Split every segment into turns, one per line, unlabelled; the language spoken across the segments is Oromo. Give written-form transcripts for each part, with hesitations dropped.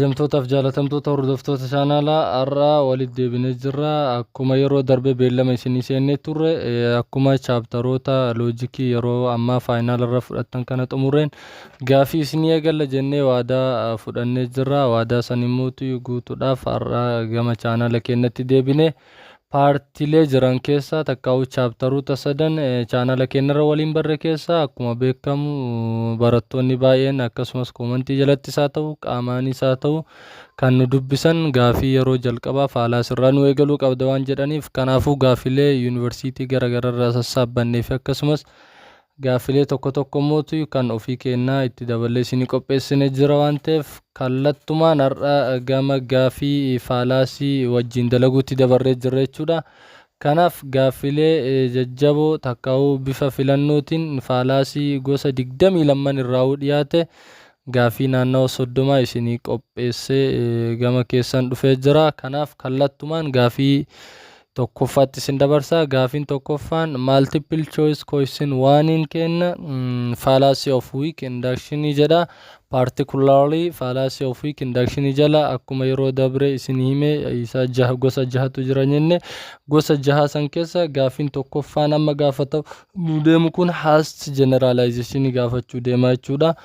Kabajamtootaaf jaalatamtoota hordoftoota chaanaalaa, har'a walitti deebinee jirra. Akkuma yeroo darbe beellama isinii seennee turre, akkuma chapteroota logicii yeroo ammaa final irra fudhattan kana xumurreen gaafii isinii eegalla jennee waadaa fudhannee jirra. Waadaa san immoo guutuudhaaf har'a gama chaanaala keenyatti deebine. Partiilee jiran keessaa, takkaa'u chapteroota sadan chaanala keenyarra waliin barre keessaa, akkuma beekamu barattoonni baay'een akkasumas commentii jalattis haa ta'u, qaamaanis haa ta'u, kan nu dubbisan gaafii yeroo jalqabaa fallacy irraa nu eegaluu qabda waan jedhaniif, kanaafuu gaafilee yuunivarsiitii garaagaraa irraa sassaabbannee fi akkasumas gaafilee tokko tokko mootu kan ofii kennaa itti daballee isinii qopheessine jira waan ta'eef, kallattumaan har'a gama gaafii fallacy wajjin dalaguutti dabarree jirra jechuudha. Kanaaf gaaffilee jajjaboo takkaa'uu bifa filannootiin fallacy gosa 22 irraa dhiyaate gaafii naannawa 30 isinii qopheessee gama keessan dhufee jira. Kanaaf kallattumaan gaafii tokkoffaatti isin dabarsa. Gaafiin tokkoffaan multiple choice question oneiin kenna fallacy of weak induction jedha. Particularly fallacy of weak induction jala akkuma yeroo dabre isin hime isa jaha, gosa jahatu jira jenne. Gosa jaha san keessa gaafiin tokkoffaan amma gaafatamu deemu kun hasty generalization gaafachuu deema jechuudha.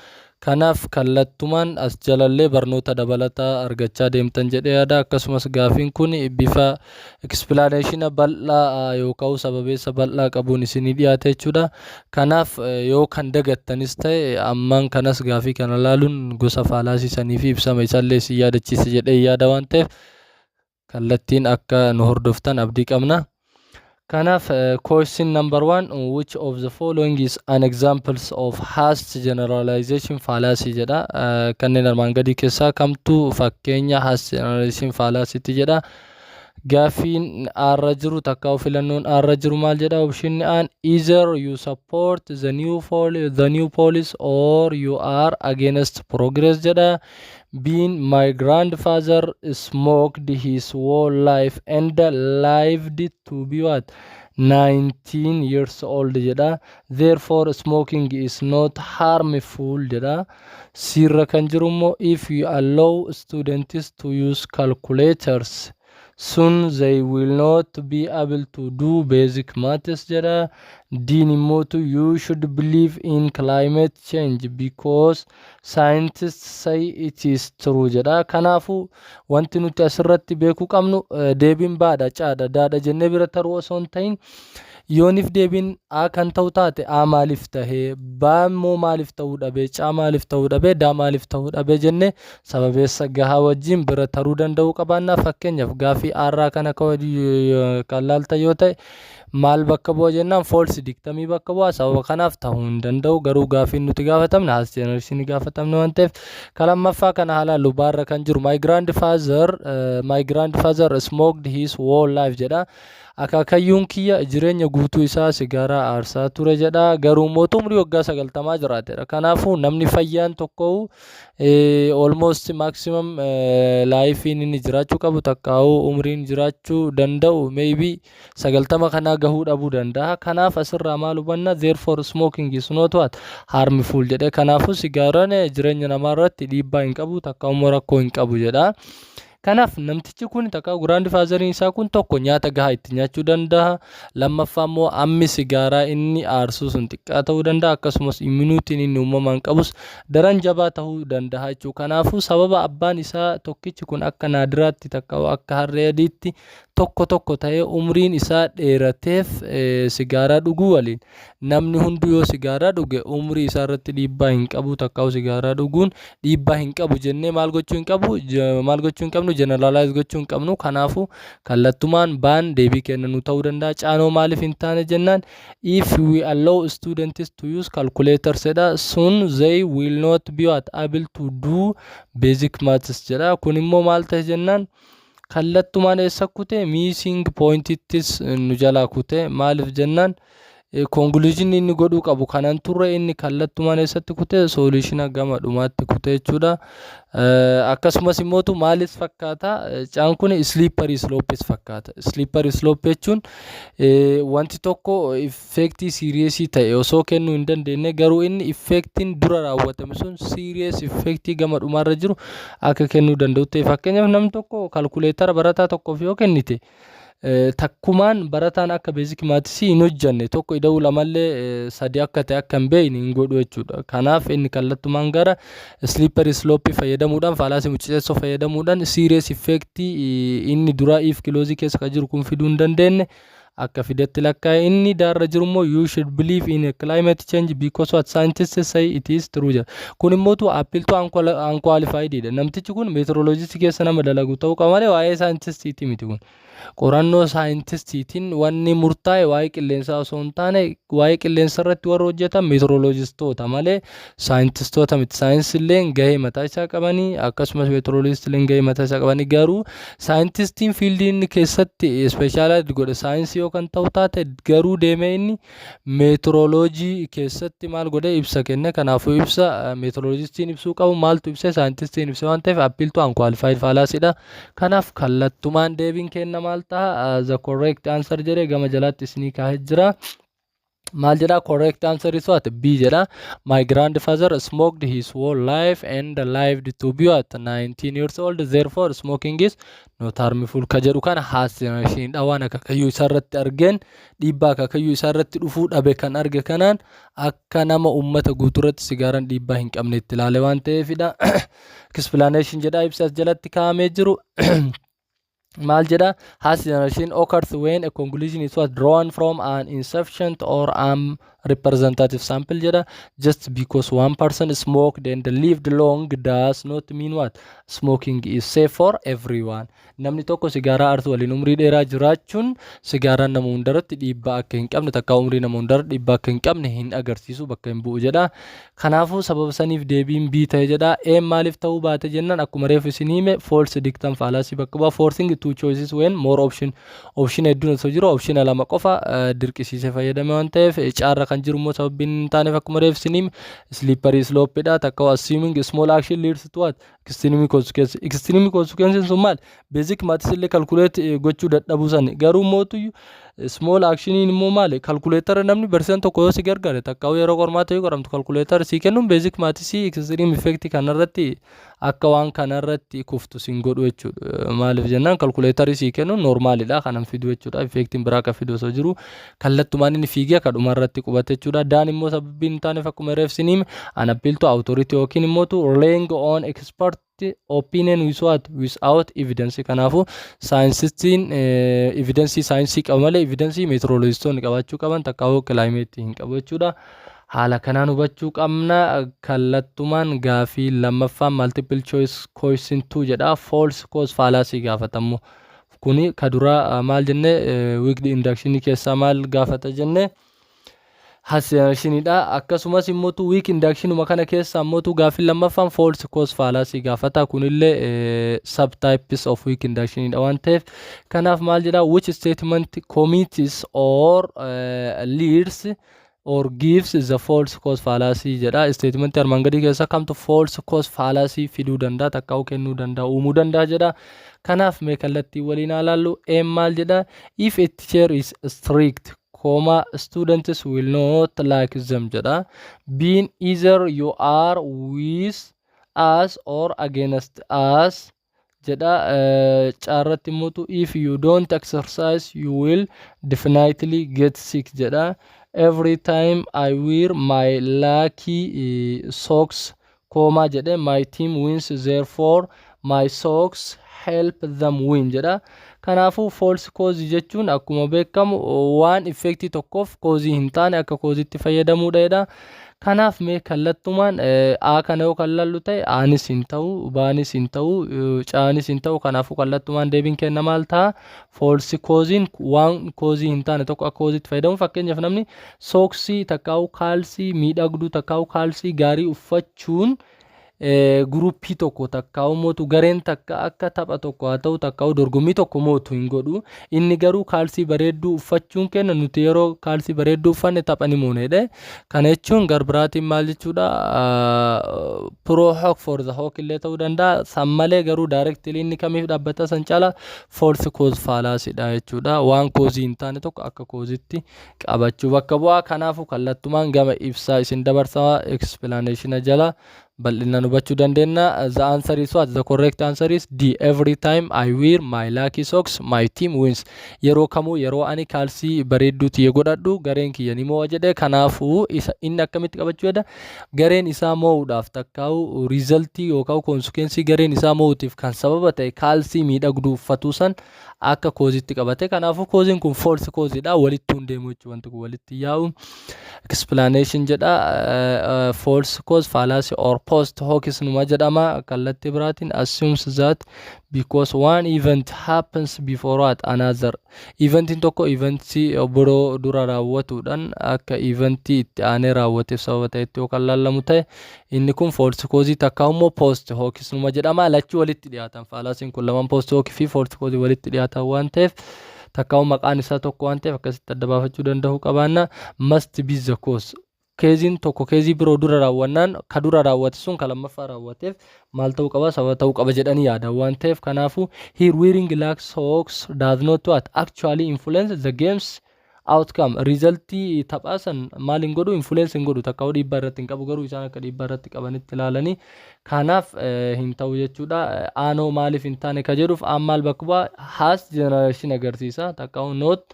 Kanaaf kallattumaan as jalallee barnoota dabalataa argachaa deemtan jedhee yaada. Akkasumas gaafiin kun bifa explanation bal'aa yookaan sababeessa bal'aa qabuun isinii dhiyaate jechuudha. Kanaaf yoo kan dagattanis ta'e, ammaan kanas gaafii kana laaluun gosa fallacy sanii fi ibsama isaallee isin yaadachiisa jedhee yaada waan ta'eef, kallattiin akka nu hordoftan abdii qabna. Kanaaf question number one, which of the following is an examples of hasty generalization fallacy jedha. Kanneen armaan gadii keessaa kamtu fakkeenya hasty generalization fallacy jedha. Gaaffiin aarra jiru takka filannoon aarra jiru maal jedha? Option aan, either you support the new police or you are against progress jedha. Being my grandfather smoked his whole life and lived to be what, 19 years old jedha, therefore smoking is not harmful jedha. Sirra kan jiru immoo, if you allow students to use calculators, soon they will not be able to do basic maths jedha. Diin immootu, you should believe in climate change because scientists say it is true jedha. Kanaafuu wanti nuti asirratti beekuu qabnu, deebiin baadha, caadha, daadha jennee bira taruu osoo hin ta'in, yoonif deebiin A kan ta'u taate, A maaliif tahee, B immoo maaliif ta'uu dhabee, C maaliif ta'uu dhabee, D maaliif ta'uu dhabee jennee sababeessa gahaa wajjin bira taruu danda'uu qabaannaa. Fakkeenyaaf gaafii aarraa kana kan laaltan yoo ta'e, maal bakka bu'a jennaan, false dichotomy bakka bu'a. Sababa kanaaf ta'uu hin danda'u. Garuu gaafiin nuti gaafatamne hasty generalization gaafatamne waan ta'eef, kan lammaffaa kana haala lubaarra kan jiru, my grandfather smoked his whole life jedha. Akaakayyuun kiyya jireenya guutuu isaa sigaaraa aarsaa ture jedha. Garuu mootuu umurii waggaa 90 jiraatedha. Kanaafuu namni fayyaan tokko almost maximum lifeiin inni jiraachuu qabu, takkaa'uu umriin jiraachuu danda'u, maybe 90 kanaa gahuu dhabuu danda'a. Kanaaf asirraa maal hubanna? Therefore smoking is not what, harmful jedhe. Kanaafuu sigaaraan jireenya namaa irratti dhiibbaa hin qabu, takka immoo rakkoo hin qabu jedha. Kanaaf namtichi kun, takka grandfatheriin isaa kun, tokko nyaata gahaa itti nyaachuu danda'a. Lammaffaa immoo ammi sigaaraa inni aarsu sun xiqqaa ta'uu danda'a. Akkasumas immunityn inni uumamaan qabus daran jabaa ta'uu danda'a jechuudha. Kanaafuu sababa abbaan isaa tokkichi kun akka naadiraatti, takka akka harree adiitti tokko tokko ta'ee umriin isaa dheerateef, sigaaraa dhuguu waliin namni hunduu yoo sigaaraa dhuge umrii isaa irratti dhiibbaa hin qabu, takka sigaaraa dhuguun dhiibbaa hin qabu jennee maal gochuu hin qabnu, generalize gochuu hin qabnu. Kanaafuu kallattumaan baan deebii kennanu ta'uu danda'a. Caanoo maaliif hin taane jennaan, if we allow students to use calculators jedha, soon they will not be what, able to do basic maths jedha. Kun immoo maal ta'e jennaan, kallattumaan eessa kute? Missing pointittis nu jalaa kute. Maaliif jennaan, Conclusion inni godhuu qabu kanan turre, inni kallattumaan eessatti kute? Solution gama dhumaatti kute jechuudha. Akkasumas immootu maalis fakkaata? Caan kun slippery slopes fakkaata. Slippery slope jechuun wanti tokko effectii serious ta'e osoo kennuu hin dandeenye, garuu inni effectiin dura raawwatame sun serious effectii gama dhumaarra jiru akka kennuu danda'u ta'e. Fakkeenyaaf, namni tokko calculator barataa tokkoof yoo kennite, takkumaan barataan akka basic mathsii hin hojjanne, tokko ida'uu lamallee sadi akka ta'e akka hin beekne hin godhu jechuudha. Kanaaf inni kallattumaan gara slippery slope fayyadamuudhaan, fallacy mucciceessoo fayyadamuudhaan, serious effectii inni duraa if clause keessa kan jiru kun fiduu hin dandeenye akka fidetti lakkaa'e. Inni daarra jiru immoo "You should believe in a climate change because what scientists say it is true" jedha. Kun immootu appeal to unqualified dha. Namtichi kun meteorologist keessa nama dalagu ta'uu qaba malee waa'ee scientistiiti miti kun. Qorannoo scientistiitiin wanni murtaa'e waa'ee qilleensaa osoo hin taane, waa'ee qilleensa irratti warra hojjetan meteorologistoota malee scientistoota miti. Saayinsilleen gahee mataa isaa qabanii, akkasumas meteorologistilleen gahee mataa isaa qabanii, garuu scientistiin fieldii inni keessatti specialize godhe saayinsii yoo kan ta'u taate, garuu deemee inni meteorology keessatti maal godhe? Ibsa kenne. Kanaafuu ibsa meteorologistiin ibsuu qabu maaltu ibse? Scientistiin ibse waan ta'eef appeal to unqualified fallacydha. Kanaaf kallattumaan deebiin kenna maal ta'a? The correct answer jedhee gama jalaatti isinii kaa'ee jira. Maal jedha? Correct answer is what? B jedha. "My grandfather smoked his whole life and lived to be what? 19 years old. Therefore smoking is not harmful" ka jedhu kana haasinaashiidha. Waan akaakayyuu isaarratti argeen, dhiibbaa akaakayyuu isaarratti dhufuu dhabe kan arge kanaan, akka nama ummata guutuurratti sigaaran dhiibbaa hin qabne itti ilaale waan ta'eefidha. Explanation jedha. Ibsa as jalatti kaa'amee jiru maal jedha? Hasty generalization occurs when a conclusion is what? Drawn from an insufficient or unrepresentative sample jedha. Just because one person smoked and lived long does not mean what? Smoking is safe for everyone. Namni tokko sigaaraa aarsu waliin umrii dheeraa jiraachuun sigaaraan nama hundarratti dhiibbaa akka hin qabne, takka umrii nama hundarratti dhiibbaa akka hin qabne hin agarsiisu, bakka hin bu'u jedha. Kanaafuu sababa saniif deebiin B ta'e jedha. Een maaliif ta'uu baate jennaan, akkuma reefu isin hime, false dichotomy fallacy bakka bu'a. Forcing two choices when more option, option hedduun osoo jiru option lama qofa dirqisiisee fayyadame waan ta'eef. Caarra kan jiru immoo sababiin hin taaneef, akkuma reefu isin hime, slippery slope dha, takka assuming small action leads to what? Extreme consequence. Extreme consequences sun maal? Basic maths illee calculate gochuu dadhabuu sani. Garuu mootuyyuu small actioniin immoo maali? Calculator namni barsiisan tokko yoo si gargaare, takka yeroo qormaata yoo qoramtu calculator sii kennuun, basic maths extreme effect kanarratti akka waan kanarratti kuftu sin godhu jechuudha. Maaliif jennaan, calculator sii kennuun normalidha kanan fidu jechuudha. Effectiin biraa akka fidu osoo jiru, kallattumaan inni fiigee akka dhumarratti qubate jechuudha. Daan immoo sababiin hin taaneef, akkuma reef siniime, an appeal to authority yookiin immoo relying on expert opinion with what? Without evidence. Kanaafuu scientistiin evidence saayinsii qaba malee evidence meteorologistoonni qabaachuu qaban takkaa'uu climate hin qabu jechuudha. Haala kanaan hubachuu qabna. Kallattumaan gaafii lammaffaan multiple choice question 2 jedha. False cause fallacy gaafatamu. Kuni ka duraa maal jenne? Weak induction keessaa maal gaafata jenne? Hasinaadha. Akkasumas immoo weak inductionuma kana keessa immoo gaaffii lammaffaan false cause fallacy gaafata. Kunillee subtypes of weak inductionidha waan ta'eef, kanaaf maal jedha? Which statement commits or leads or gives the false cause fallacy jedha. Statement armaan gadii keessa kamtu false cause fallacy fiduu danda'a, takkaa'uu kennuu danda'a, uumuu danda'a jedha. Kanaaf mee kallattii waliin haa ilaallu. Een maal jedha? "If a teacher is strict comma students will not like them" jedha. Being "Either you are with us or against us" jedha. Caarratti immoo "If you don't exercise, you will definitely get sick" jedha. "Every time I wear my lucky socks comma" jedhe, "my team wins. Therefore my socks help them win" jedha. Kanaafuu false cause jechuun akkuma beekamu waan effectii tokkoof cause hin taane akka causeitti fayyadamuudha jedha. Kanaaf mee kallattumaan A kana yoo kan lallu ta'e, Aanis hin ta'u, Baanis hin ta'u, Caanis hin ta'u. Kanaafuu kallattumaan deebiin kenna maal ta'a? False causeiin waan cause hin taane tokko akka causeitti fayyadamu. Fakkeenyaaf, namni socksii takkaa'u kaalsii miidhagduu takkaa'u kaalsii gaarii uffachuun Groupii tokko takkaa'u mootu gareen takka akka tapha tokko haa ta'u takkaa'u dorgommii tokko mootu hin godhu. Inni garuu kaalsii bareedduu uffachuun kenna, nuti yeroo kaalsii bareedduu uffanne tapha ni moona jedhe. Kana jechuun garbiraatiin maal jechuudha? Pro hoc for the hoc illee ta'uu danda'a. San malee garuu directly inni kamiif dhaabbata san caala false cause fallacydha jechuudha. Waan causeii hin taane tokko akka causeitti qabachuu bakka bu'aa. Kanaafuu kallattumaan gama ibsaa isin dabarsa, explanation jala bal'inaan hubachuu dandeenya. The answer is what? The correct answer is D. Every time I wear my lucky socks, my team wins. Yeroo kamuu yeroo ani kaalsii bareedduu tiyya godhadhu gareen kiyya ni mo'a jedhe. Kanaafuu isa inni akkamitti qabachuu jedha? Gareen isaa mo'uudhaaf takkaa'u resultii yookaan consequenceii gareen isaa mo'uutiif kan sababa ta'e kaalsii miidhagduu uffatuu san akka causeitti qabate. Kanaafuu causeiin kun false causeiidha. Walitti hin deemu jechuudha, wanti kun walitti yaa'u. Explanation jedha, false cause fallacy or post hoc numa jedhama. Kallattii biraatiin assumes that because one event happens before what another, eventiin tokko eventii biroo dura raawwatuudhaan akka eventii itti aanee raawwateef sababa ta'etti yoo kan laallamu ta'e, inni kun false cause takka immoo post hoc numa jedhama. Lachuu walitti dhiyaatan. Fallacyn kun lamaan, post hoc fi false cause, walitti dhiyaatan waan ta'eef, takka maqaan isaa tokko waan ta'eef, akkasitti adda baafachuu danda'uu qabaanna. Must be the cause, causeiin tokko causeii biroo dura raawwannaan ka dura raawwate sun ka lammaffaa raawwateef maal ta'uu qaba? Sababa ta'uu qaba jedhanii yaadan waan ta'eef. Kanaafuu here wearing lucky socks does not what actually influence the game's outcome. Resultii taphaa san maal hin godhu? Influence hin godhu, takka dhiibbaa irratti hin qabu. Garuu isaan akka dhiibbaa irratti qabanitti ilaalanii, kanaaf hin ta'u jechuudha. Aanoo maaliif hin taane ka jedhuuf, aan maal bakka bu'aa? Hasty generalization agarsiisa. Takka not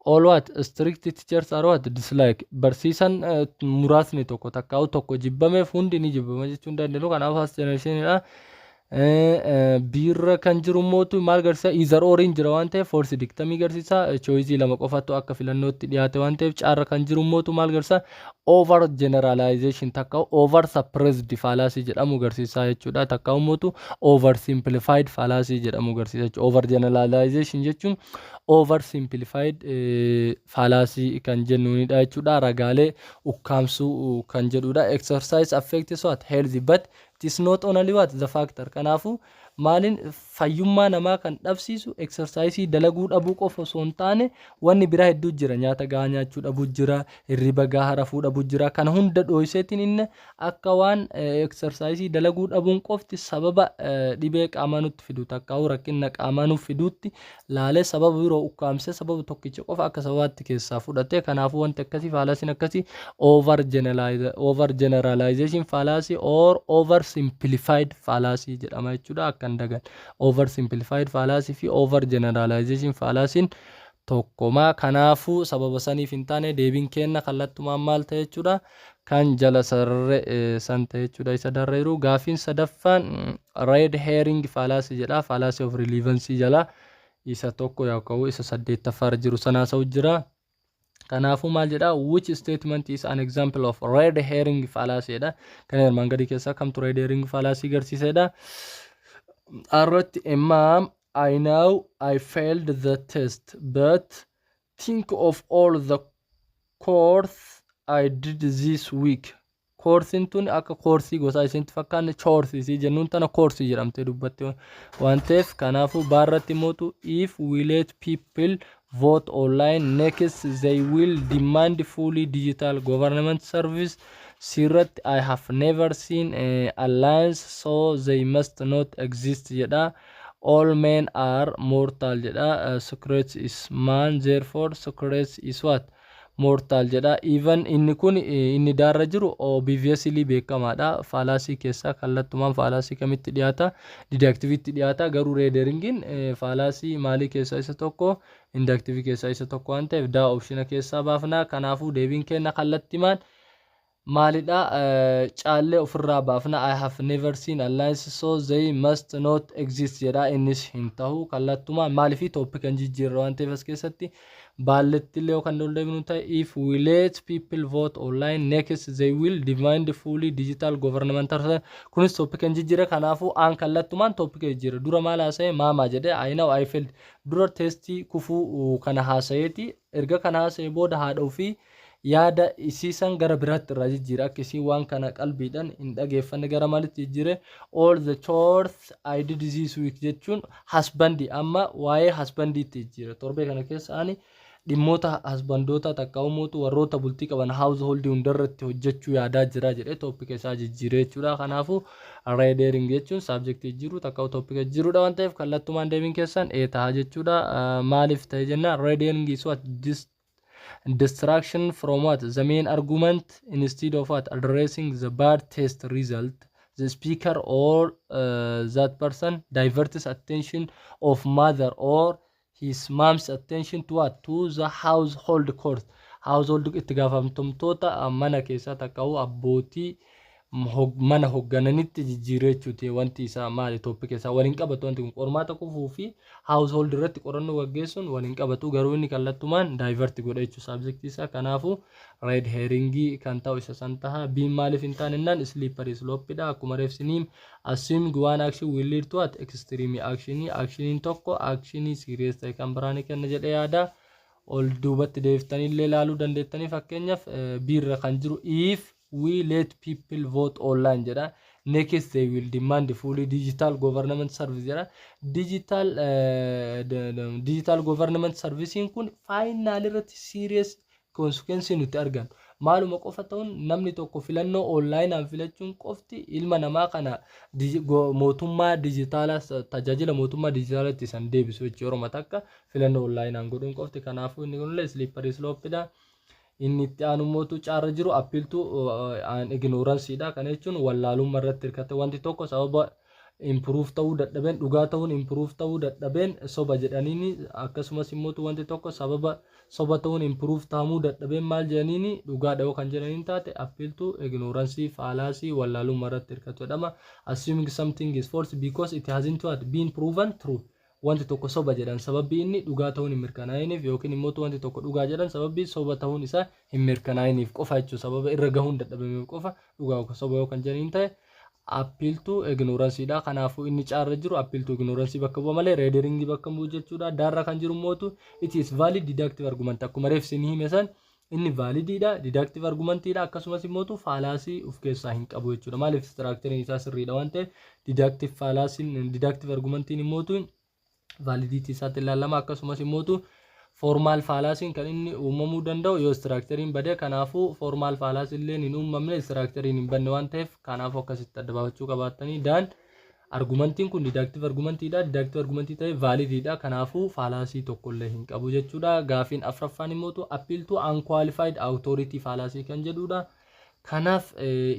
all what strict teachers are what dislike. Barsiisan muraasni tokko takkaa'u tokko jibbameef hundi ni jibbama jechuu hin dandeenyu. Kanaaf hasty generalizationidha. Biirra kan jiru mootu maal garsiisa? Either oriin jira waan ta'eef false dichotomy garsiisa. Choiceii lama qofatu akka filannootti dhiyaate waan ta'eef. Caarra kan jiru mootu maal garsiisa? Over generalization takka over suppressed fallacy jedhamu garsiisa jechuudha. Takka mootu over simplified fallacy jedhamu garsiisa jechuudha. Over generalization jechuun over simplified fallacy kan jennuunidha jechuudha. Ragaalee ukkaamsuu kan jedhudha. Exercise affects what health, but it is not only what the factor. Kanaafuu maaliin fayyummaa namaa kan dhabsiisu exerciseii dalaguu dhabuu qofa osoo hin taane, wanni biraa hedduu jira. Nyaata gahaa nyaachuu dhabuu jira, hirriba gahaa rafuu dhabuu jira. Kana hunda dhooyseetiin inni akka waan exerciseii dalaguu dhabuun qofti sababa dhibee qaamaa nutti fidu takkaa'uu rakkina qaamaa nuuf fiduutti laalee, sababa biroo ukkaamsee sababa tokkicha qofa akka sababaatti keessaa fudhate. Kanaafuu wanti akkasii, fallacyn akkasii, over generalization fallacy or over simplified fallacy jedhama jechuudha. Akka hin dagan, over simplified fallacy fi over generalization fallacyn tokkoma. Kanaafuu sababa saniif hin taane. Deebiin kenna kallattumaan maal ta'e jechuudha? Kan jala sarre san ta'e jechuudha, isa darreeru. Gaafiin sadaffaan red herring fallacy jedha. Fallacy of relevancy jala isa tokko yookaan isa saddeettaffaarra jiru sanaa sa'u jira. Kanaafuu maal jedha? Which statement is an example of red herring fallacy jedha. Kan armaan gadii keessaa kamtu red herring fallacy agarsiisedha? Irratti, "Mom, I know I failed the test, but think of all the chores I did this week." Choresiin tun akka koorsii gosaa isinitti fakkaanne, choresii jennuun tana courseii jedhamtee dubbatte waan ta'eef. Kanaafuu baarratti mootu, "If we let people vote online, next they will demand fully digital government service." Sirratti, "I have never seen aliens, so they must not exist" jedha. "All men are mortal" jedha. "Socrates is man, therefore Socrates is what mortal" jedha. Even inni kun, inni daarra jiru obviously beekamaadha. Fallacy keessaa kallattumaan fallacy kamitti dhiyaata? Deductiveitti dhiyaata. Garuu red herringiin fallacy maalii keessaa isa tokko? Inductiveii keessaa isa tokko waan ta'eef daa optiona keessaa baafna. Kanaafuu deebiin kenna kallattimaan maalidha? Caallee ofirraa baafna. "I have never seen aliens, so they must not exist" jedha. Innis hin ta'u kallattumaan. Maaliifi? Topic kan jijjiirra waan ta'eef. As keessatti baalletti illee kan deebinu ta'e, "If we let people vote online, next they will demand fully digital government." Kunis topic kan jijjiirra. Kanaafuu aan kallattumaan topic jijjiirra. Dura maal haasa'e? Maamaa jedhe, "I know I failed." Dura testii kufuu kana haasa'eeti. Erga kana haasa'e booda haadha ofii Yaada isiisan gara biraatti irraa jijjiira, akka isiin waan kana qalbiidhaan hin dhageeffanne. Gara maalitti jijjiire? "All the chores I did this week" jechuun husbandii, amma waa'ee husbandiitti jijjiire. Torbee kana keessa ani dhimmoota husbandoota takka umuutu warroota bultii qaban, household hundarratti hojjechuu yaadaa jira jedhee topica isaa jijjiire jechuudha. Kanaafuu red herring jechuun subjectii jijjiiruu takka topica jijjiiruudha waan ta'eef, kallattumaan deebiin keessan A ta'a jechuudha. Maaliif ta'e jennaan, red herring is what? This distraction from what? The main argument. Instead of what? Addressing the bad test result, the speaker or that person diverts attention of mother or his mom's attention to what? To the household chores, household itti gaafatamtoota mana keessaa takka'u abbootii mana hooggananitti jijjiiree jechuuti. Wanti isaa maali? Topica isaa waliin qabatu. Wanti kun qormaata kufuu fi household irratti qorannoo gaggeessuun waliin qabatu, garuu inni kallattumaan divert godha jechuudha subjectii isaa. Kanaafuu red herringii kan ta'u isa san taha. B'n maaliif hin taane jennaan, slippery slopeidha. Akkuma reefsiniin, assuming one action will lead to what? Extreme action. Actioniin tokko actionii serious ta'e kan biraa ni kenna jedhee yaada. Ol duubatti deebiftanii illee ilaaluu dandeettanii. Fakkeenyaaf B'rra kan jiru "If we let people vote online" jedha, "next they will demand fully digital government service" jedha. Digital government servicein kun final irratti serious consequence nuti argan maaluma qofa ta'uun, namni tokko filannoo onlineaan filachuun qofti ilma namaa kana mootummaa dijitaalaa, tajaajila mootummaa dijitaalaatti isan deebisu jechuudha, yeroo takka filannoo onlineaan godhuun qofti. Kanaafuu inni kunillee slippery slopeidha. Inni itti aanu mootu caarra jiru appeal to ignoranceiidha. Kana jechuun wallaalummaa irratti hirkate. Wanti tokko sababa prove ta'uu dadhabeen, dhugaa ta'uun prove ta'uu dadhabeen soba jedhaniini, akkasumas immoo wanti tokko sababa soba ta'uun prove ta'amuu dadhabeen maal jedhaniini, dhugaadha yoo kan jedhaniin taate, appeal to ignorance fallacy wallaalummaa irratti hirkatu jedhama. Assuming something is false because it hasn't what? Been proven true. Wanti tokko soba jedhan sababbi inni dhugaa ta'uun hin mirkanaa'iniif, yookiin immoo wanti tokko dhugaa jedhan sababbi soba ta'uun isaa hin mirkanaa'iniif qofa jechuudha. Sababa irra gahuun dadhabameef qofa dhugaa yookaan soba yoo kan jedhaniin ta'e, appeal to ignoranceiidha. Kanaafuu inni caarra jiru appeal to ignorance bakka bu'a malee red herringii bakka bu'u jechuudha. Daarra kan jiru mootu it is valid deductive argument. Akkuma reef isin hime san, inni validiidha, deductive argumentiidha, akkasumas immoo fallacy of keessaa hin qabu jechuudha. Maaliif? Structureiin isaa sirriidha waan ta'eef. Deductive fallacyn, deductive argumentiin immootu validity isaatti ilaalama. Akkasumas immootu formal fallacyn kan inni uumamuu danda'u yoo structureiin badee. Kanaafuu formal fallacy illee hin uumamne, structureiin hin banne waan ta'eef, kanaafuu akkasitti adda baafachuu qabaattanii. Daan argumentiin kun deductive argumentiidha. Deductive argumentii ta'e validiidha, kanaafuu fallacy tokkollee hin qabu jechuudha. Gaafiin afraffaan immootu appeal to unqualified authority fallacy kan jedhudha. Kanaaf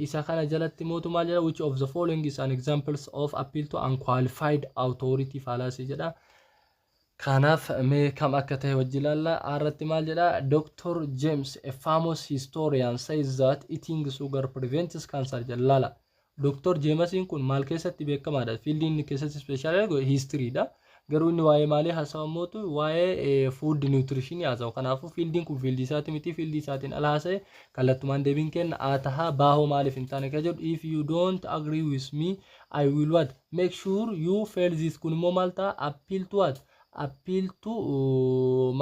isa kana jalatti mootu maal jedha? "Which of the following is an examples of appeal to unqualified authority fallacy?" jedha. Kanaaf mee kam akka ta'e wajji ilaalla. Irratti maal jedha? "Dr. James, a famous historian, says that eating sugar prevents cancer" jedha. Laala. Dr. Jamesiin kun maal keessatti beekamaadha? Fieldii inni keessatti special historydha. Garuu inni waa'ee maalii haasawa mootu? Waa'ee food nutritionii haasawa. Kanaafuu fieldiin kun fieldii isaati miti, fieldii isaatiin ala haasa'e. Kallattumaan deebiin kenna A tahaa. Baahoo maaliif hin taane kan jedhu, "If you don't agree with me, I will what? Make sure you fail this." Kun immoo maal ta'a? Appeal to what? Appeal to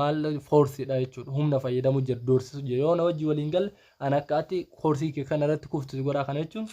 maal? Forceiidha jechuudha. Humna fayyadamu jira, doorsisu jira. Yoo na wajji waliin galle, an akka ati koorsii kee kana irratti kuftu godhaa. Kana jechuun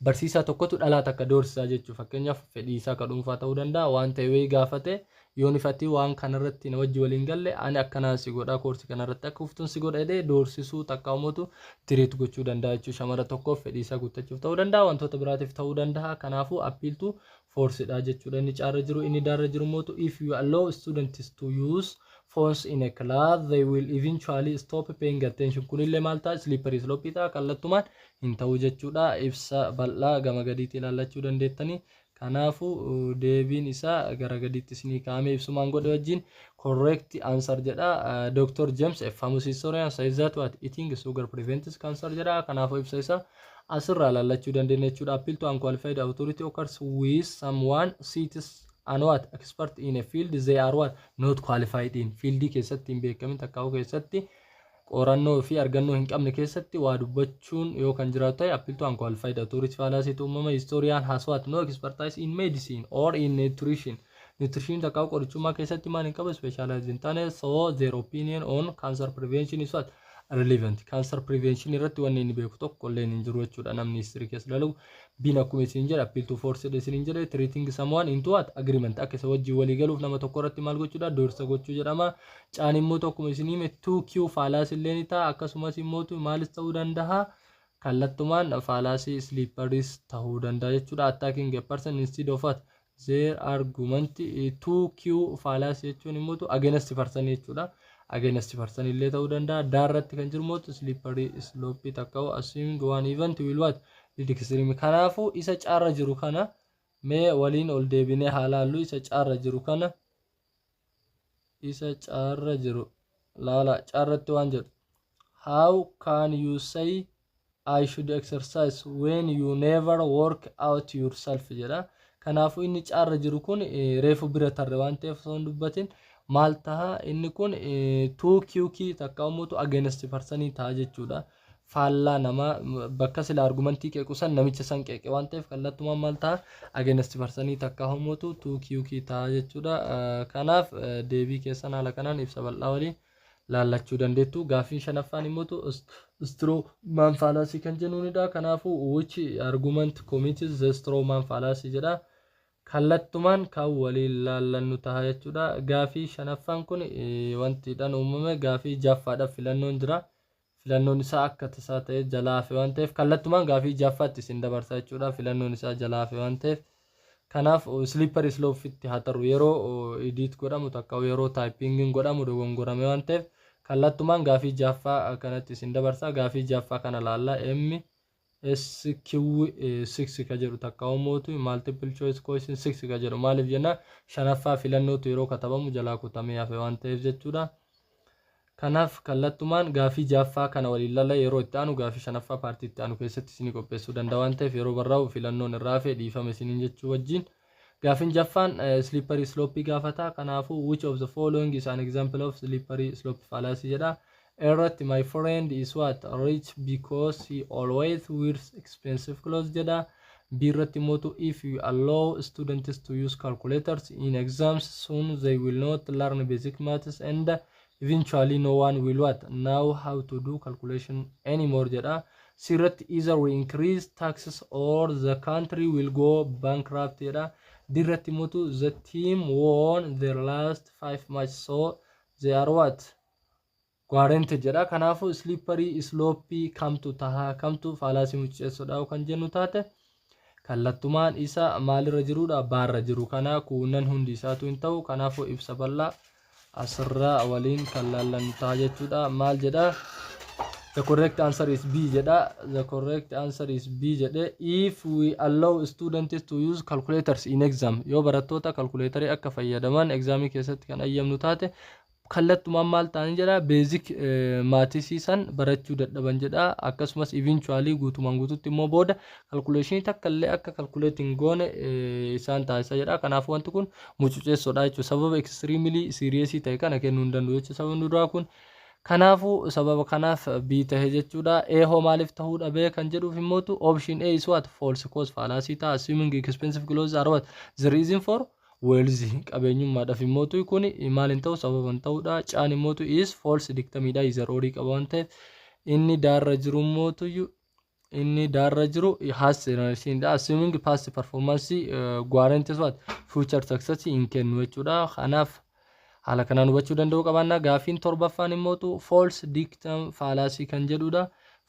barsiisaa tokkotu dhalaa takka doorsisaa jechuudha. Fakkeenyaaf fedhii isaa ka dhuunfaa ta'uu danda'a, waan ta'e wayii gaafate, yoon ifatti waan kanarratti na wajji waliin galle, ani akkanaan si godhaa, koorsii kanarratti akka kuftuun si godha jedhee doorsisuu takka umutu threat gochuu danda'a jechuudha. Shamara tokkoof fedhii isaa guuttachuuf ta'uu danda'a, wantoota biraatiif ta'uu danda'a. Kanaafuu appeal to forceiidha jechuudha. Inni caarra jiru, inni daarra jiru mootu "If you allow students to use phones in a class, they will eventually stop paying attention." Kunillee maal ta'a? Slippery slope ta'a, kallattumaan hin ta'u jechuudha. Ibsa bal'aa gama gadiitti ilaallachuu dandeettanii. Kanaafuu deebiin isaa gara gadiitti isinii kaa'amee ibsumaan godhe wajjin correct answer jedha. Dr. James, a famous historian, says that what? Eating sugar prevents cancer jedha. Kanaafuu ibsa isaa asirraa ilaallachuu dandeenya jechuudha. Appeal to unqualified authority occurs with someone cites an what? Expert in a field they are what? Not qualified in. Fieldii keessatti hin beekamin takkaa'uu keessatti, qorannoo fi argannoo hin qabne keessatti waa dubbachuun yoo kan jiraatu ta'e, appeal to unqualified authority fallacy uumama. Historian has what? No expertise in medicine or in nutrition. Nutrition takkaa'uu qorichummaa keessatti maal hin qabu? Specialized hin taane. So their opinion on cancer prevention is what? Relevant. Cancer prevention irratti wanni inni beeku tokko illee hin jiru jechuudha namni history keessa dalagu. Biin akkuma isin jedhe, appeal to force jedhe isin jedhe, treating someone into what? Agreement. Akka isa wajjin walii galuuf nama tokko irratti maal gochuudha? Doorsa gochuu jedhama. Caan immoo tokkuma isin hime, tout court fallacy illee ni ta'a. Akkasumas immoo maalis ta'uu danda'a? Kallattumaan fallacy slipperyis ta'uu danda'a jechuudha. Attacking a person instead of what? Their argument. Tout court fallacy jechuun immoo against person jechuudha. Against person illee ta'uu danda'a. Daarratti kan jiru mootu slippery slope takka assuming one event will what? Lead extreme. Kanaafuu isa caarra jiru kana mee waliin ol deebinee haa laallu. Isa caarra jiru kana, isa caarra jiru laala. Caarratti waan jedhu, "How can you say I should exercise when you never work out yourself?" jedha. Kanaafuu inni caarra jiru kun reefu bira tarre waan ta'eef osoo hin dubbatin maal taha? Inni kun tout court takka immoo against personii ta'a jechuudha. Faallaa namaa, bakka sila argumentii qeequ san namicha san qeeqe waan ta'eef kallattumaan maal ta'a? Against personii takka immoo tout court ta'a jechuudha. Kanaaf deebii keessan haala kanaan ibsa bal'aa waliin laallachuu dandeettu. Gaaffiin shanaffaan immoo straw man fallacy kan jennuunidha. Kanaafuu "Which argument commits the straw man fallacy?" jedha. Kallattumaan kan waliin laallannu ta'a jechuudha. Gaafii shanaffaan kun wantiidhaan uumame gaafii jaffaadhaaf filannoon jira. Filannoon isaa akka tasaa ta'e jalaa hafe waan ta'eef kallattumaan gaafii jaffaatti isin dabarsa jechuudha. Filannoon isaa jalaa hafe waan ta'eef. Kanaaf slippery slope haa ta'u, yeroo edit godhamu takka yeroo typingiin godhamu dogongorame waan ta'eef kallattumaan gaafii jaffaa kanatti isin dabarsa. Gaafii jaffaa kana laalla. MSQ 6 ka jedhu takka mootu multiple choice question 6 ka jedhu. Maaliif jenna? Shanaffaa filannootu yeroo katabamu jalaa kutamee hafe waan ta'eef jechuudha. Kanaaf kallattumaan gaafii jaffaa kana waliin lalla. Yeroo itti aanu gaafii shanaffaa partii itti aanu keessatti isinii qopheessuu danda'a waan ta'eef yeroo barraa'u filannoon irraa hafe dhiifama isiniin jechuu wajjin. Gaafiin jaffaan slippery slope gaafata. Kanaafuu "Which of the following is an example of slippery slope fallacy?" jedha. Irratti "My friend is what? Rich because he always wears expensive clothes" jedha. B irratti immoo "If you allow students to use calculators in exams, soon they will not learn basic maths and eventually no one will what? Know how to do calculation anymore" jedha. C irratti "Either we increase taxes or the country will go bankrupt" jedha. D irratti immoo "The team won their last five match, so they are what? Guaranteed" jedha. Kanaafuu slippery slope kamtu tahaa, kamtu fallacy mucceessuudha kan jennu taate, kallattumaan isa maalirra jirudha? Baarra jiru kana. Kuunan hundi isaatu hin ta'u. Kanaafuu ibsa bal'aa asirraa waliin kan laallannu ta'a jechuudha. Maal jedha? "The correct answer is B" jedha. "The correct answer is B" jedhe. "If we allow students to use calculators in exam", yoo barattoota calculatorii akka fayyadaman examii keessatti kan ayyamnu taate, kallattumaan maal ta'an jedha? Basic mathsii san barachuu dadhaban jedha. Akkasumas eventually guutumaan guututti immoo booda calculationii takka illee akka calculate hin goone isaan taasisa jedha. Kanaafuu wanti kun mucuceessoodha jechuudha. Sababa extremely serious ta'e kana kennuu hin danda'u jechuudha sababni duraa kun. Kanaafuu sababa kanaaf B tahe jechuudha. A hoo maaliif tahuu dhabee kan jedhuuf immootu option A is what? False cause fallacy ta'a. Assuming expensive clothes are what? The reason for wealth, qabeenyummaadhaaf immootu kun maal hin ta'u? Sababa hin ta'uudha. Caan immootu is false dichotomydha, either orii qaba waan ta'eef. Inni daarra jiru immootu, inni daarra jiru has assuming past performance guarantees what? Future success hin kennu jechuudha. Kanaaf haala kanaan hubachuu danda'uu qabaanna. Gaaffiin torbaffaan immootu false dichotomy fallacy kan jedhudha.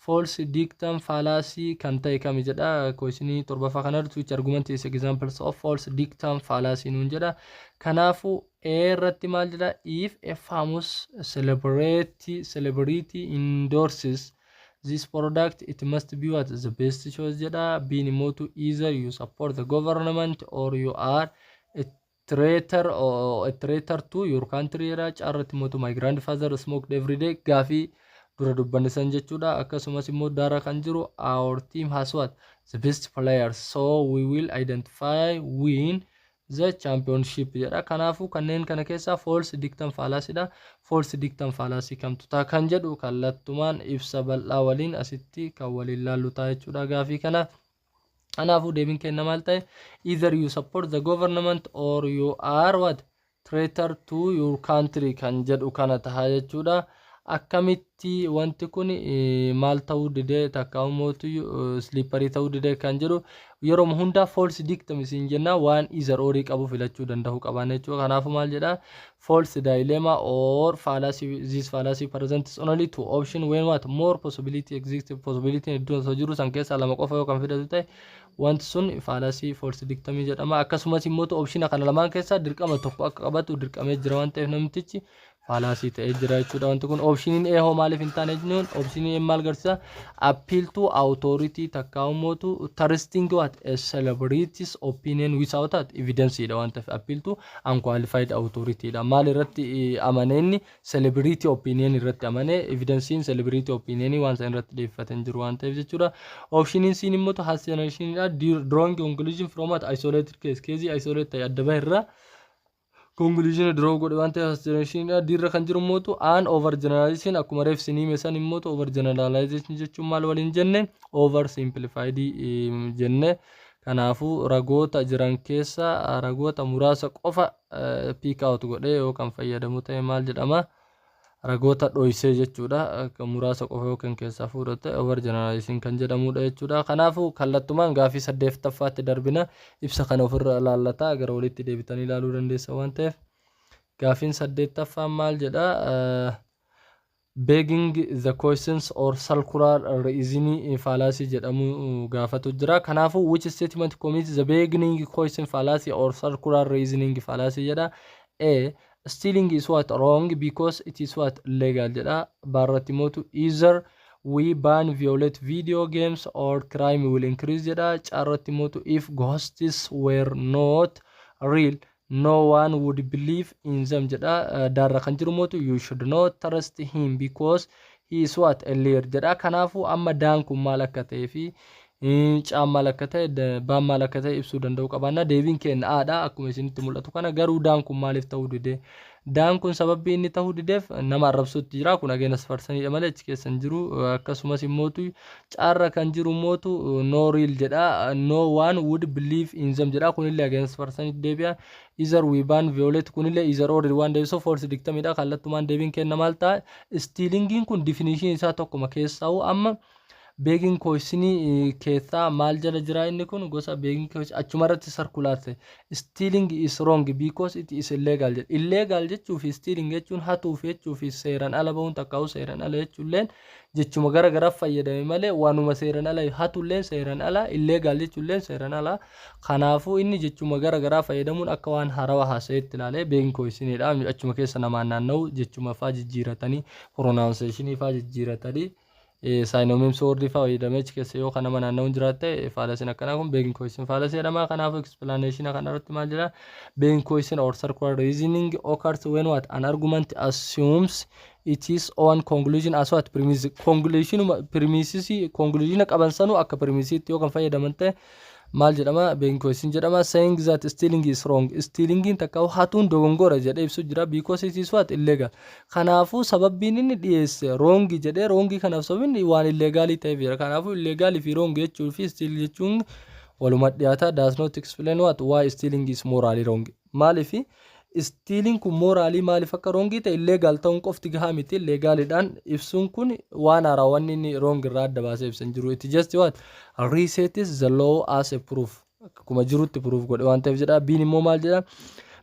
False dichotomy fallacy kan ta'e kami jedha. Questionii torbaffaa kanarratti "Which argument is examples of false dichotomy fallacy?" nuun jedha. Kanaafuu A irratti maal jedha? "If a famous celebrity endorses this product, it must be what? The best choice" jedha. B immootu "Either you support the government or you are a traitor or a traitor to your country" jedha. Caarratti immootu "My grandfather smoked every day", gaafii dura dubbanne san jechuudha. Akkasumas immoo daara kan jiru "Our team has what? The best players, so we will identify win the championship" jedha. Kanaafuu kanneen kana keessaa false dichotomy fallacy dha. False dichotomy fallacy kamtu ta'a kan jedhu kallattumaan ibsa bal'aa waliin asitti kan waliin laallu ta'a jechuudha gaafii kana. Kanaafuu deebiin kenna maal ta'e? "Either you support the government or you are what? Traitor to your country" kan jedhu kana ta'a jechuudha. Akkamitti wanti kun maal ta'uu didee, takka mootu slippery ta'uu didee kan jedhu, yeroo hundaa false dichotomy isin jenna, waan either orii qabu filachuu danda'u qaban jechuudha. Kanaafuu maal jedha? False dilemma or fallacy: this fallacy presents only two option when what more possibility exist. Possibility hedduun osoo jiru san keessaa lama qofa yoo kan fidatu ta'e, wanti sun fallacy false dichotomy jedhama. Akkasumas immoo option kana lamaan keessaa dirqama tokko akka qabatu dirqamee jira waan ta'eef, namtichi fallacy ta'ee jira jechuudha. Wanti kun optioniin A hoo maaliif hin taane jennuun, optioniin A maal agarsiisa? Appeal to authority takka immootu trusting what a celebrity's opinion without that evidence dha waan ta'eef, appeal to unqualified authority dha. Maal irratti amanee inni? Celebrity opinion irratti amanee, evidencein celebrity opinion waan san irratti dhiyeeffatan jiru waan ta'eef jechuudha. Optioniin C immoo hasty dha, drawing conclusion from what isolated case, case isolate ta'e adda bahe irraa conclusion draw godhe waan ta'eef hasty dha. D irra kan jiru immoo an over generalization. Akkuma reef sinii meeshaan immoo over generalization jechuun maal waliin jenne? Over simplified jenne. Kanaafuu ragoota jiran keessa ragoota muraasa qofa pick out godhee yoo kan fayyadamu ta'e maal jedhama? Ragoota dhoysee jechuudha. Muraasa qofa yoo kan keessaa fuudhate over generalization kan jedhamudha jechuudha. Kanaafuu kallattumaan gaafii saddeettaffaatti darbina. Ibsa kana ofirra ilaallataa gara walitti deebitanii ilaaluu dandeessa waan ta'eef. Gaafiin saddeettaffaan maal jedha? Begging the questions or circular reasoning fallacy jedhamu gaafatu jira. Kanaafuu which statement commits the begging question fallacy or circular reasoning fallacy jedha. A, stealing is what wrong because it is what legal jedha. B irratti mootu either we ban violent video games or crime will increase jedha. C irratti mootu if ghosts were not real, no one would believe in them jedha. D irra kan jiru mootu you should not trust him because he is what a liar jedha. Kanaafuu amma D'n kun maal akka ta'ee fi C'n maal akka ta'e, B'n maal akka ta'e ibsuu danda'u qabaanna. Deebiin keenya A dha akkuma isinitti mul'atu kana. Garuu D'n kun maaliif ta'uu dide? D'n kun sababbii inni ta'uu dideef nama arrabsuutti jira. Kun against personiidha malee achi keessa hin jiru. Akkasumas immootu C irra kan jiru immootu no real jedha, no one would believe in them jedha. Kunillee against personiitti deebi'a. Either we ban violent, kunillee either or waan deebisuuf false dichotomydha. Kallattumaan deebiin kenna maal ta'a? Stealingiin kun definition isaa tokkuma keessaa'u amma begging questionii keessaa maal jala jira? Inni kun gosa begging question achuma irratti circular ta'e. Stealing is wrong because it is illegal jedha. Illegal jechuu fi stealing jechuun, hatuuf jechuu fi seeraan ala bahuun takkaa'u seeraan ala jechuulleen jechuma gara garaaf fayyadame malee waanuma seeraan ala. Hatulleen seeraan ala, illegal jechuulleen seeraan ala. Kanaafuu inni jechuma gara garaa fayyadamuun akka waan harawa haasa'etti ilaalee begging questioniidha. Achuma keessa namaan naanna'u, jechuma faa jijjiiratanii, pronunciationii faa jijjiiratanii, synonyms wordii faa fayyadamee achi keessa yoo kan nama naanna'uun jiraatte, fallacyn akkanaa kun begging question fallacy jedhama. Kanaafuu explanation kana irratti maal jedha? Begging question or circular reasoning occurs when what an argument assumes its own conclusion as what premise. Conclusion premises, conclusion qaban sanuu akka premisiitti yoo kan fayyadaman ta'e maal jedhama? Begging question jedhama. Saying that stealing is wrong, stealingiin takka hatuun dogongora jedhee ibsu jira, because it is what illegal. Kanaafuu sababbiin inni dhiyeesse wrong jedhee, wrong kanaaf sababni waan illegalii ta'eef jira. Kanaafuu illegalii fi wrong jechuu fi steal jechuun waluma dhiyaata. Does not explain what why stealing is morally wrong. Maaliif stealing kun morally maaliif akka wrongii ta'e illegal ta'uun qofti gahaa miti. Illegalidhaan ibsuun kun waan haaraa wanni inni wrong irraa adda baasee ibsan jiru. It just what resets the law as a proof, akkuma jirutti proof godhe waan ta'eef jedha. B'n immoo maal jedha?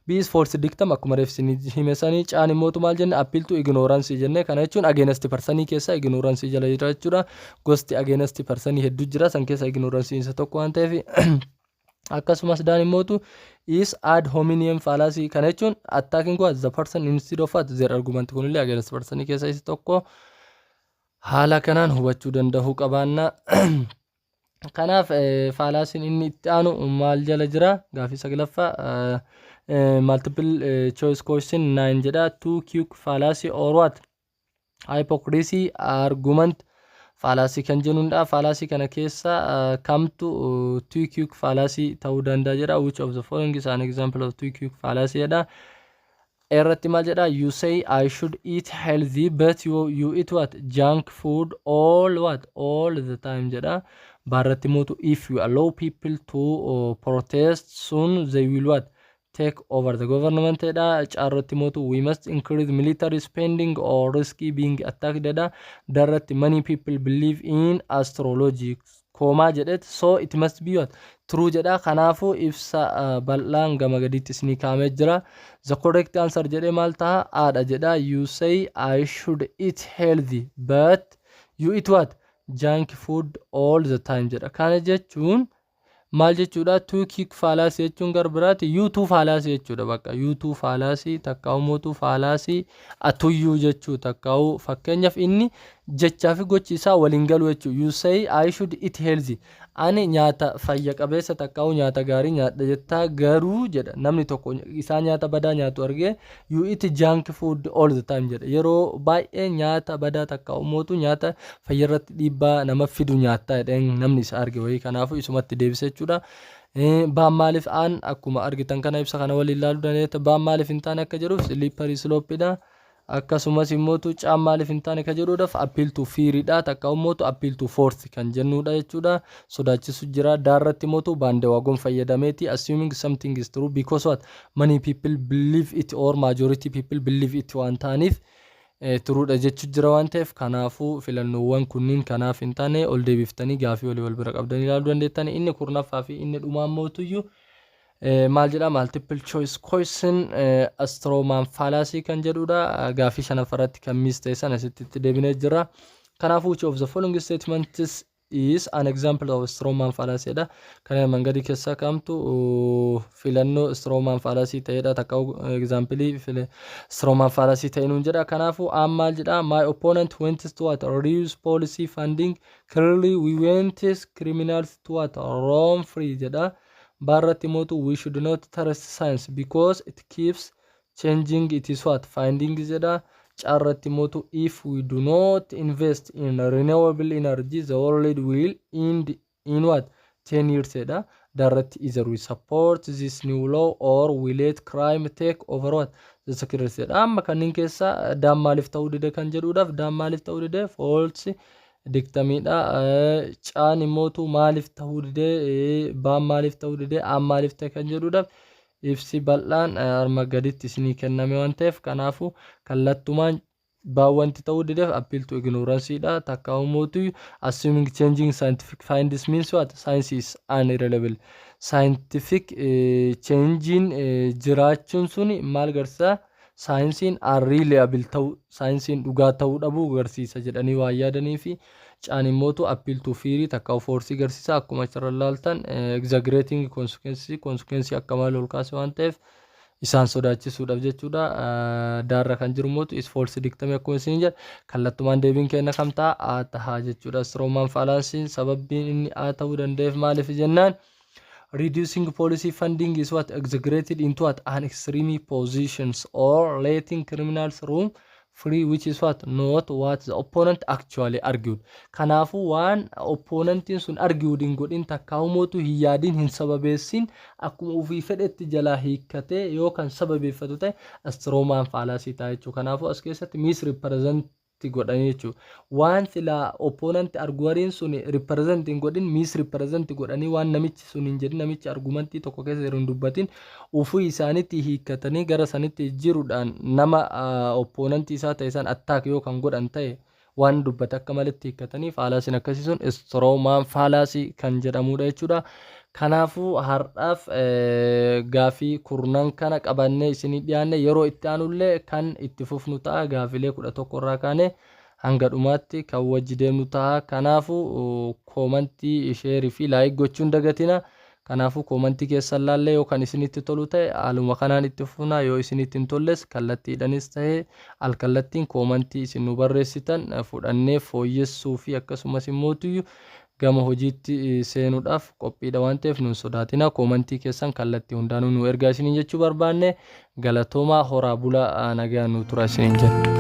B is false dichotomy akkuma reef isin hime sanii. C'n immootu maal jenne? Appeal to ignorance jenne. Kana jechuun against personii keessa ignorance jala jira jechuudha. Gosti against personii hedduu jira, san keessa ignorance isa tokko waan ta'eef. Akkasumas D'n immootu is ad hominem fallacy. Kana jechuun attacking what the person instead of what their argument. Kunillee against personii keessa isa tokko. Haala kanaan hubachuu danda'uu qabaanna. Kanaaf fallacyn inni itti aanu maal jala jira? Gaafii saglaffaa, multiple choice question 9 jedha. Tout court fallacy or what hypocrisy argument fallacy kan jennuudha. Fallacy kana keessa kamtu tout court fallacy ta'uu danda'a jedha. Which of the following is an example of tout court fallacy jedha. Irratti maal jedha? You say I should eat healthy, but you eat what junk food all what all the time jedha. B irratti mootu if you allow people to protest, soon they will what Take over the government dha. C irratti mootu we must increase military spending or risk being attacked dha. D irratti many people believe in astrology comma jedhet, so it must be what? True jedha. Kanaafuu ibsa bal'aan gama gadiitti isinii kaa'amee jira. The correct answer jedhee maal ta'a? A dha jedha. You say I should eat healthy, but you eat what? Junk food all the time jedha. Kana jechuun maal jechuudha? Tout court fallacy jechuun gara biraatti you too fallacy jechuudha. Bakka you too fallacy takkaa'u mootuu fallacy atuyyuu jechuu takkaa'u. Fakkeenyaaf, inni jechaa fi gochi isaa waliin galu jechuu. You say I should eat healthy, ani nyaata fayya qabeessa takkaa'u nyaata gaarii nyaadha jettaa, garuu jedha, namni tokko isaa nyaata badaa nyaatu argee, you eat junk food all the time jedha. Yeroo baay'ee nyaata badaa takkaa'u mootu nyaata fayya irratti dhiibbaa nama fidu nyaattaa jedheen namni isa arge wayii. Kanaafuu isumatti deebise jechuudha. Baan maaliif aan akkuma argitan kana ibsa kana waliin ilaaluu dandeetta. Baan maaliif hin taane akka jedhuuf slippery slopeidha. Akkasumas immootu caan maaliif hin taane ka jedhuudhaaf appeal to fearidha, takka immootu appeal to force kan jennudha jechuudha. Sodaachisu jira. D irratti immootu bandwagon fayyadameeti, assuming something is true because what? Many people believe it or majority people believe it waan ta'aniif truedha jechuu jira waan ta'eef. Kanaafuu filannoowwan kunniin kanaaf hin taane. Ol deebiftanii gaafii walii wal bira qabdanii ilaaluu dandeettanii. Inni 10ffaa fi inni dhumaan mootuyyuu maal jedha? Multiple choice question, straw man fallacy kan jedhudha. Gaafii shanaffaratti kan miss ta'e sana asitti itti deebinee jira. Kanaafuu, which of the following statements is an example of straw man fallacy dha. Kana armaan gadii keessaa kamtu filannoo straw man fallacy ta'edha, takka example straw man fallacy ta'e nuun jedha. Kanaafuu aan maal jedha? My opponent wants to what? Reduce police funding. Clearly we want criminals to what? Roam free jedha. B irratti mootu we should not trust science because it keeps changing it is what? Finding jedha. C irratti mootu if we do not invest in renewable energy, the world will end in what? 10 years jedha. D irratti either we support this new law or we let crime take over what? The security jedha. Amma kanneen keessa daan maaliif ta'uu dide kan jedhuudhaaf, daan maaliif ta'uu dide? False dichotomydha. Caan immootu maaliif ta'uu dide? Baan maaliif ta'uu dide? Aan maaliif ta'e kan jedhuudhaaf ibsi bal'aan arma gaditti isinii kenname waan ta'eef, kanaafuu kallattumaan baan wanti ta'uu dideef appeal to ignorance dha, takka mootu assuming changing scientific findings means what? Science is unreliable. Scientific changing jiraachuun suni maal agarsiisa? Saayinsiin unreliable ta'uu, saayinsiin dhugaa ta'uu dhabuu agarsiisa jedhanii waan yaadanii fi. Caan immootu appeal to fear takka force agarsiisa. Akkuma achirra ilaaltan exaggerating consequence, consequence akka malee ol kaase waan ta'eef isaan sodaachisuudhaaf jechuudha. D irra kan jiru mootu is false dichotomy akkuma isin jedha. Kallattumaan deebiin kenna kam ta'a? A tahaa jechuudha. Straw man fallacyn sababbiin inni A ta'uu danda'eef maaliif jennaan, reducing police funding is what? Exaggerated into what? An extreme positions or letting criminals roam free, which is what? Not what the opponent actually argued. Kanaafuu waan opponentiin sun argued hin godhin, takkaa'umootu hin yaadin, hin sababeessin, akkuma ofii fedhetti jalaa hiikkatee yoo kan sababeeffatu ta'e straw man fallacy ta'a jechuudha. Kanaafuu as keessatti misrepresent godhanii jechuudha. Waan silaa opponent argueriin sun represent hin godhin misrepresent godhanii, waan namichi sun hin jedhin, namichi argumentii tokko keessa jiru hin dubbatin, ufii isaanitti hiikkatanii gara sanitti jijjiiruudhaan nama opponentii isaa ta'e san attack yoo kan godhan ta'e, waan dubbate akka malitti hiikkatanii, fallacyn akkasii sun straw man fallacy kan jedhamudha jechuudha. Kanaafuu har'aaf gaafii 10 kana qabannee isinii dhiyaanne. Yeroo itti aanullee kan itti fufnu ta'a. Gaafilee 11 irraa kaane hanga dhumaatti kan wajji deemnu ta'a. Kanaafuu commentii, shareii fi like gochuun dagatina. Kanaafuu commentii keessan laallee yoo kan isinitti tolu ta'e haaluma kanaan itti fufna. Yoo isinitti hin tolles kallattiidhanis ta'e alkallattiin commentii isin nu barreessitan fudhannee fooyyessuu fi akkasumas immootuyyuu gama hojiitti seenuudhaaf qophiidha waan ta'eef nun sodaatina. Commentii keessan kallattii hundaanuu nu ergaa isiniin jechuu barbaanne. Galatoomaa, horaa bulaa, nagaan nu tura isiniin jenna.